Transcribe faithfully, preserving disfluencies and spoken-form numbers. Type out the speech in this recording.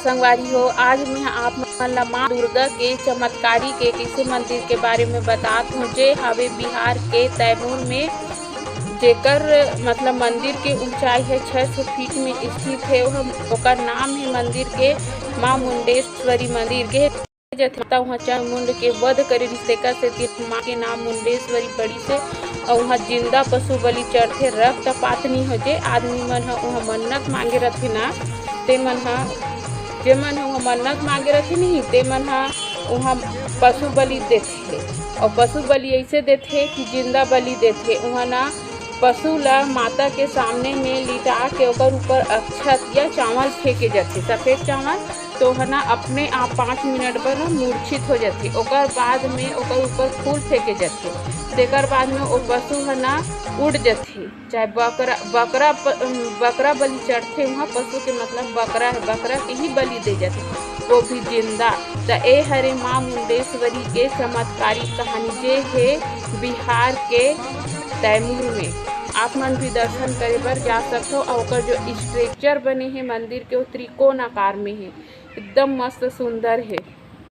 संगवारी हो, आज मैं आप मन ला माँ दुर्गा के चमत्कारी के किसी मंदिर के बारे में बतात हूँ, जे हवे बिहार के तैमूर में, जेकर मतलब मंदिर के ऊंचाई है छह सौ फीट में स्थित है। ओकर नाम है मंदिर के माँ मुंडेश्वरी मंदिर के। जथे त उहाँ चंड मुंड के वध करे रिहिस, तेकर सेती माँ के नाम मुंडेश्वरी पड़िस हे। अउ उहाँ जिंदा पशु बलि चढ़थे, रक्तपात नी हो। जे आदमी मन ह उहाँ मन्नत मांगे रथे ना, ते मन ह, जे मन ह उहाँ मन्नत मांगे रथे नहीं, ते मन ह उहाँ पशु बलि देथे। अउ पशु बलि ऐसे देथे कि जिंदा बलि देथे। उहाँ ना पशु ला माता के सामने में लिटा के ओकर ऊपर अक्षत या चावल फेंके जाथे, सफेद चावल। तो ह ना अपने आप पाँच मिनट बर मूर्छित हो जाथे। ओकर बाद में ओकर ऊपर फूल फेंके जाथे। तेकर बाद में ओ पशु ह ना उड़ जाथे। चाहे बकरा, बकरा प-, बकरा बलि चढ़थे, उहाँ पशु के मतलब बकरा है, बकरा के ही बलि दे जाथे, वो भी जिंदा। त ए हरे माँ मुंडेश्वरी के चमत्कारी कहानी, जे हे बिहार के तैमूर में। आप मन भी दर्शन करे बर जा सकथो। अउ ओकर जो स्ट्रक्चर बने हे मंदिर के, वो त्रिकोण आकार में हे, एकदम मस्त सुंदर हे।